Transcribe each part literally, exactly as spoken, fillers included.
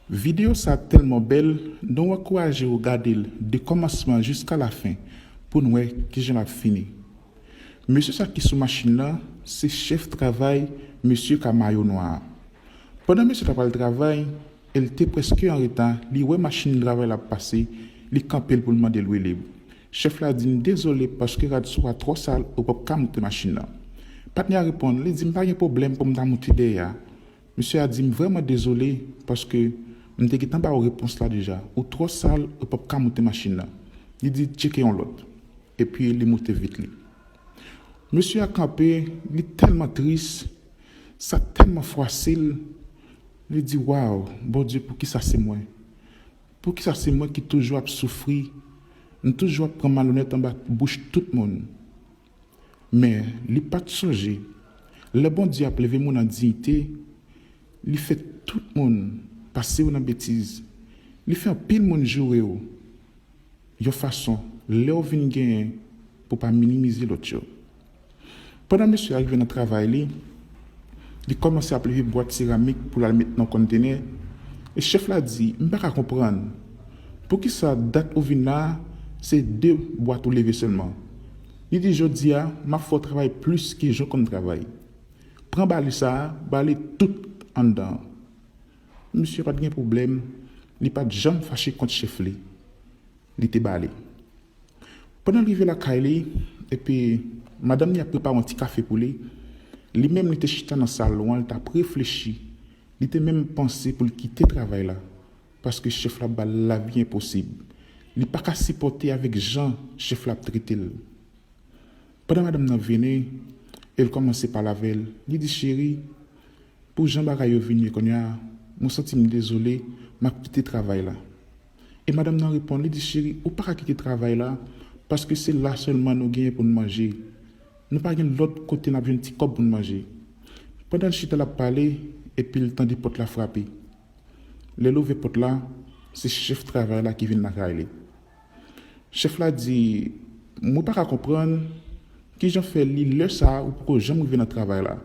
Videyo sa tèlman bèl, nou ankouraje w gade l de kòmansman jiska lafen pou n wè kijan l ap fini. Mesye sa ki sou machin nan, se chèf travay mesye ka mayo nwa a. Pandan mesye t ap al travay, e l te prèske an reta, li wè machin travay la ap pase, li kanpe l pou l mande l wi lib. Chèf la di, "M dezole paske rad sou a twò sal, ou p ap ka moute machin nan." Patnè a reponn, li di, "M pa gen pwoblèm pou m ta moute dèyè a." Mesye a di, "M vrèman dezole paske m te gentan ba w repons la deja. Ou twò sal, ou p ap ka moute machin nan." Li di, "Tcheke yon lòt." Epi li moute vit li. Mesye a kanpe, li tèlman tris, sa tèlman fwase l, li di, "Waw, Bondye, poukisa se mwen? Poukisa se mwen ki toujou ap soufri? M toujou ap pran malonèt anba bouch tout moun." Men, li pa t sonje, lè Bondye ap leve moun an diyite, li fè tout moun pase w nan betiz. Li fè anpil moun joure w yon fason, lè w vin genyen, pou w pa minimize lòt yo. Pandan mesye a rive nan travay li, li kòmanse ap leve bwat seramik pou l al met nan konntenè, e chèf la di, "M pa ka konprann. Poukisa dat ou vin la a, se de bwat ou leve sèlman?" Li di, "Jodi a, m ap fè w travay plis ke jan w konn travay. Pran bale sa a, bale tout anndan an." Mesye pa t gen pwoblèm, li pa t janm fache kont chèf li. Li te bale. Pandan l rive lakay li, epi madanm li ap prepare yon ti kafe pou li, li menm li te chita nan salon an, li t ap reflechi. Li te menm panse pou l kite travay la, paske chèf la ba l lavi enposib. Li pa ka sipòte avèk jan chèf la ap trete l. Pandan madanm nan vini, e l kòmanse pale avè l, li di, "Cheri, pou jan bagay yo vin ye kounye a, mwen santi m dezole, m ap kite travay la." E madanm nan reponn, li di, "Cheri, ou pa ka kite travay la, paske se la sèlman nou genyen pou n manje. Nou pa gen lòt kote n ap jwenn ti kòb pou n manje." Pandan l chita l ap pale, epi l tande pòt la frape. Lè l ouvè pòt la, se chèf travay la ki vin lakay li. Chèf la di, "Mwen pa ka konprann kijan fè li lè sa a ou poko janm rive nan travay la."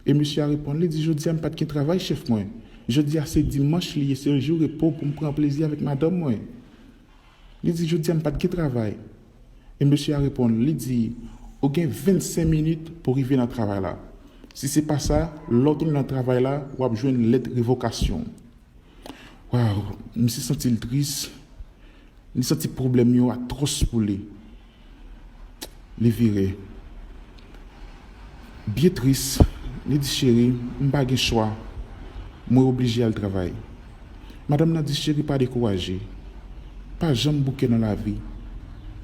E mesye a reponn, li di, "Jodi a m pa t gen travay, chèf mwen. Jodi a se dimanch li ye, se yon jou repo pou m pran plezi avèk madanm mwen." Li di, "Jodi a m pa t gen travay." E mesye a reponn, li di, "Ou gen vennsenk minit pou w rive nan travay la. Si se pa sa, lè w tounen nan travay la, w ap jwenn lèt revokasyon." Waw, misye santi l tris. Li santi pwoblèm yo atwòs pou li. Li vire. Byen tris, li di, "Cheri, m pa gen chwa. Mwen oblije al travay." Madanm nan di, "Cheri, pa dekouraje. Pa janm bouke nan lavi.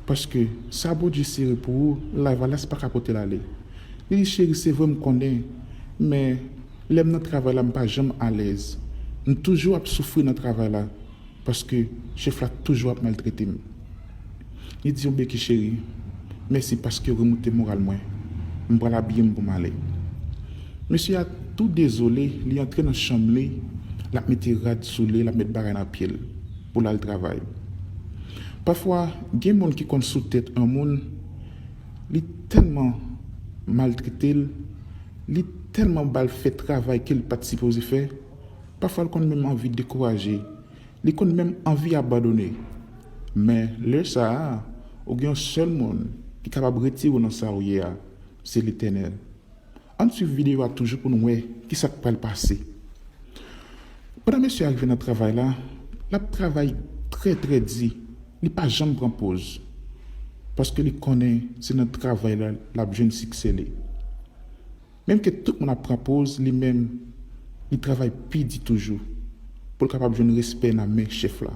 Paske sa Bondye sere pou ou, lavalas pa ka pote l ale." Li di, "Cheri, se vre m konnen, men lè m nan travay la, m pa janm alèz. M toujou ap soufri nan travay la, paske chèf la toujou ap maltrete m." Li di, "Yon beki cheri, mèsi paske w remoute moral mwen. M pral abiye m pou m ale." Mesye a tou dezole, li antre nan chanm li, l ap mete rad sou li, l ap met bagay nan pye l pou l al travay. Pafwa, gen moun ki konn sou tèt yon moun, li tèlman maltrete l, li tèlman ba l fè travay ke l pa t sipoze fè, pafwa l konn menm anvi dekouraje, li konn menm anvi abandone. Men lè sa a, ou gen yon sèl moun ki kapab retire w nan sa ou ye a, se Letènèl. Ann swiv videyo a toujou pou n wè kisa k pral pase. Pandan mesye a rive nan travay la, l ap travay trè, trè di. Li pa janm pran poz. Paske li konnen se nan travay la l ap jwenn siksè li. Menm ke tout moun ap pran poz, li menm, li travay pi di toujou pou l kapab jwenn respè nan men chèf la.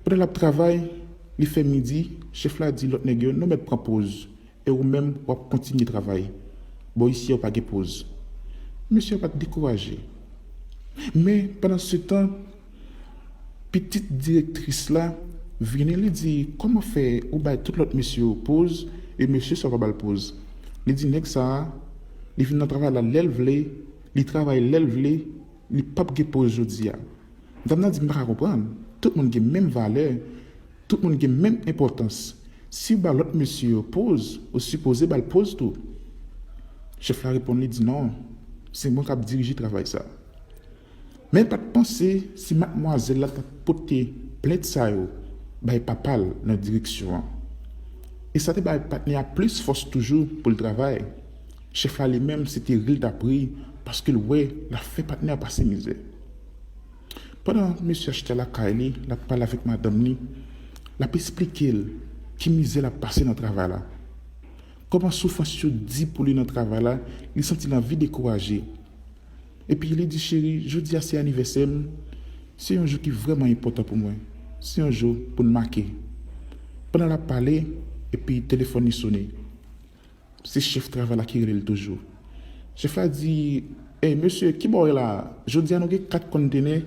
Pandan l ap travay, li fè midi, chèf la di lòt nèg yo, "Nou mèt pran poz, e ou menm, w ap kontinye travay. Bò isi a, ou pa gen poz." Mesye yo pa t dekouraje. Men, pandansetan, pitit direktris la vini, li di, "Kòman fè ou bay tout lòt mesye yo poz, e mesye sa w pa ba l poz?" Li di, "Nèg sa a, li vin nan travay la lè l vle, li travay lè l vle, li p ap gen poz jodi a." Dam nan di, "M pa ka konprann. Tout moun gen menm valè, tout moun gen menm enpòtans. Si w ba lòt mesye yo poz, ou sipoze ba l poz tou." Chèf la reponn, li di, "Non, se mwen k ap dirije travay sa." Men l pa t panse si madmwazèl la t ap pote plent sa yo bay papa l nan direksyon an. E sa te bay patnè a plis fòs toujou pou l travay. Chèf la li menm, se te ri l t ap ri, paske l wè l ap fè patnè a pase mizè. Pandan mesye a chita lakay li, l ap pale avèk madanm li, l ap esplike l ki mizè l ap pase nan travay la. Kòman soufrans yo di pou li nan travay la, li santi l anvi dekouraje. Epi li di, cheri, jodi a se anivèsè m, se yon jou ki vrèman enpòtan pou mwen. Se yon jou pou n make. Pandan l ap pale, epi telefòn li sone. Se chèf travay la ki rele l toujou. Chèf la di, ey, mesye, kibò w ye la a? Jodi a nou gen kat konntenè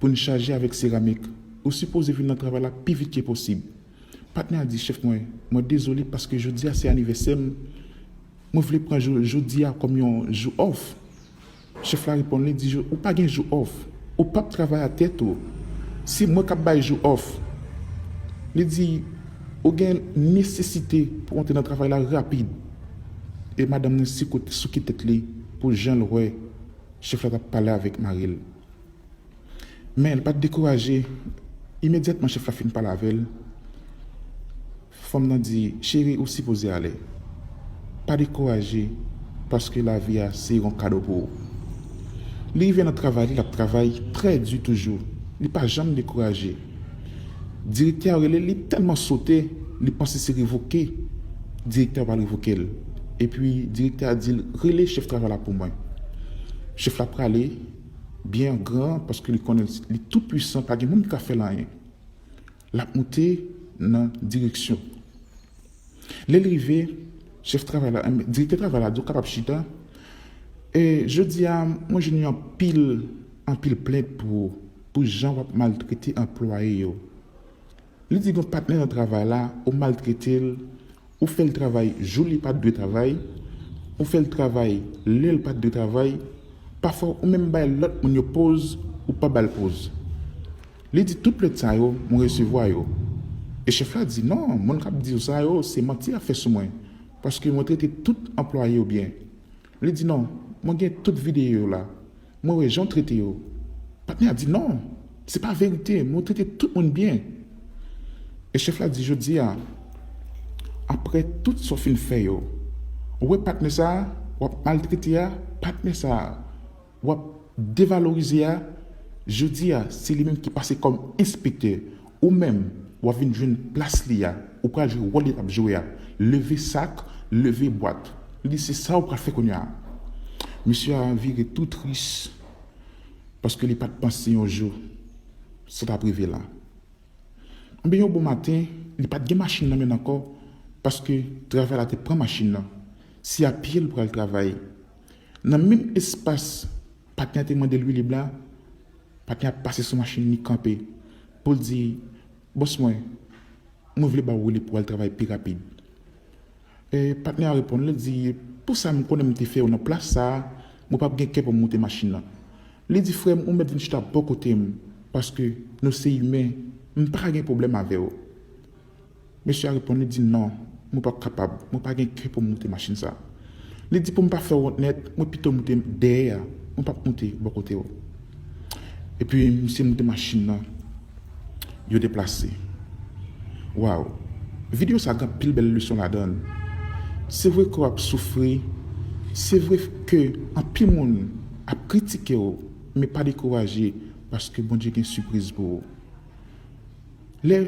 pou n chaje avèk seramik. Ou sipoze vin nan travay la pi vit ke posib. Patnè a di, chèf mwen, mwen dezole paske jodi a se anivèsè m. Mwen vle pran jou, jodi a kòm yon jou off. Chèf la reponn li, di, ou pa gen jou off. Ou p ap travay a tèt ou. Se mwen k ap bay jou off. Li di, ou gen nesesite pou w antre nan travay la rapid. E madanm nan siko-, souke tèt li pou jan l wè chèf la t ap pale avèk mari l. Men, l pa t dekouraje. Imedyatman chèf la fin pale avè l, fanm nan di, cheri, ou sipoze ale. Pa dekouraje, paske lavi a se yon kado pou ou. Li rive nan travay li, l ap travay trè di toujou. Li pa janm dekouraje. Direktè a rele l, li tèlman sote, li panse se revoke direktè a pral revoke l. Epi direktè a di l, rele chèf travay la pou mwen. Chèf la prale, byen gran, paske li konnen li tou pwisan, pa gen moun ki ka fè l anyen. L ap moute nan direksyon. Lè l rive, chèf travay la, em, direktè travay la di, ou kapab chita. E jodi a, mwen jwenn yon anpil, anpil plent pou, pou jan w ap maltrete anplwaye yo. Li di, gen yon patnè nan travay la, ou maltrete l, ou fè l travay jou li pa t dwe travay, ou fè l travay lè l pa t dwe travay, pafwa ou menm bay lòt moun yo poz, ou pa ba l poz. Li di, tout plent sa yo, mwen resevwa yo. E chèf la di, non, moun k ap di w sa yo, se manti y ap fè sou mwen, paske mwen trete tout anplwaye yo byen. Li di, non, mwen gen tout videyo yo la. Mwen wè jan w trete yo. Patnè a di, non, se pa verite, mwen trete tout moun byen. E chèf la di, jodi a, apre tout sa w fin fè yo, ou wè patnè sa a, w ap maltrete a, patnè sa a, w ap devalorize a, jodi a, se li menm ki pase kòm enspektè. Ou menm, w ap vin jwenn plas li a, ou pral jwe wòl li t ap jwe a. Leve sak, leve bwat. Li di, se sa ou pral fè kounye a. Mesye a vire tou tris, paske li pa t panse yon jou sa t ap rive la. Anben, yon bon maten, li pa t gen machin nan men l ankò, paske travay la te pran machin nan. Se a pye l pral travay. Nan menm espas patnè a te mande l wi lib la, patnè a pase sou machin li kanpe pou l di, bòs mwen, mwen vle ba w wi lib pou w al travay pi rapid. E patnè a reponn li, di, pou sa m konnen m te fè w nan plas sa a, mwen p ap gen kè pou m moute machin nan. Li di, frè m, ou mèt vin chita bò kote m, paske nou se imen, m pa ka gen pwoblèm avè w. Mesye a reponn, li di, non, mwen p ap kapab, mwen pa gen kè pou m moute machin sa. Li di, pou m pa fè w wont nèt, mwen pito moute dèyè a, mwen p ap moute bò kote w. Epi misye moute machin nan, yo deplase. Waw! Videyo sa gen anpil bèl leson ladan l. Se vre ke w ap soufri, se vre ke anpil moun ap kritike w, men pa dekouraje, paske Bondye gen sipriz pou ou. Lè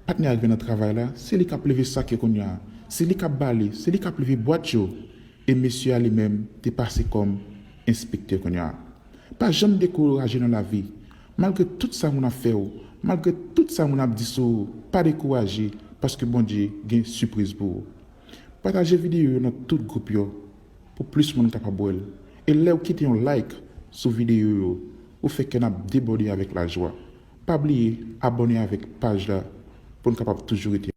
patnè a rive nan travay la, se li k ap leve sak yo kounye a, se li k ap bale, se li k ap leve bwat yo, e mesye a li menm te pase kòm enspektè kounye a. Pa janm dekouraje nan lavi. Malgre tout sa moun ap fè w, malgre tout sa moun ap di sou ou, pa dekouraje, paske Bondye gen sipriz pou ou. Pataje videyo yo nan tout gwoup yo pou plis moun kapab wè l. E lè w kite yon like sou videyo yo, ou fè kè n ap debòde avèk lajwa. Pa bliye abòne avèk paj la pou n kapab toujou rete